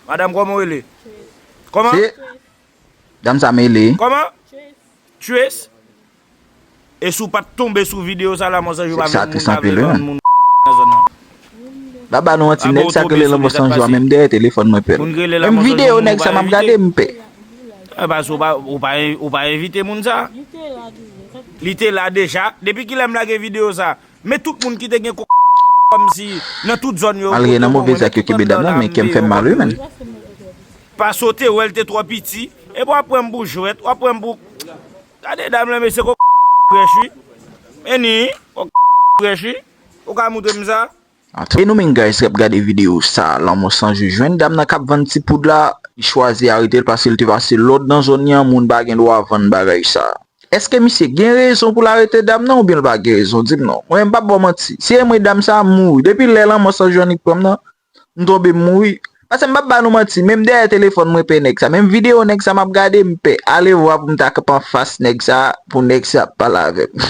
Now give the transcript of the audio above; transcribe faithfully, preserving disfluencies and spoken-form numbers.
Madanm, kòman w rele? Kòman? Se dam sa mele. Kòman? Trace. E si w pa t tonbe sou videyo sa la, Lanmò San Jou pa vle moun pa vle vann moun nan zòn nan. Baba nou manti, nèg sa k rele Lanmò San Jou a, menm dèyè telefòn mwen pè l. Menm videyo nèg sa m ap gade, m pè. E, paske ou pa, ou pa, ou pa envite moun sa. Li te la deja. Depi kilè m lage videyo sa? Men tout moun ki te gen ko-, kòmsi nan tout zòn yo. Malgre nan move zak yo kenbe dam nan, men kè m fè m mal wi, menn. Paske w te wè l te twò piti. Epi w ap pran m pou jwèt, w ap pran m pou, gade dam lan, mesye, ko-, rèch wi. Meni, ko-, rèch wi. Ou ka moutre m sa? E nou menm guys k ap gade videyo sa, Lanmò San Jou jwenn dam nan k ap vann ti poud la, li chwazi arete l paske l te pase lòd nan zòn li an, moun pa gen dwa vann bagay sa. Èske misye gen rezon pou l arete dam nan oubyen l pa gen rezon? Di m non. Mwen menm m p ap ba w manti. Si e mwen dam sa, m mouri. Depi lè Lanmò San Jou annik pran m nan, m tonbe m mouri. Paske m p ap ba nou manti, menm dèyè telefòn mwen pè nèg sa. Menm videyo nèg sa m ap gade, m pè. Alevwa pou m ta kanpe anfas nèg sa, pou nèg sa ap pale avè m.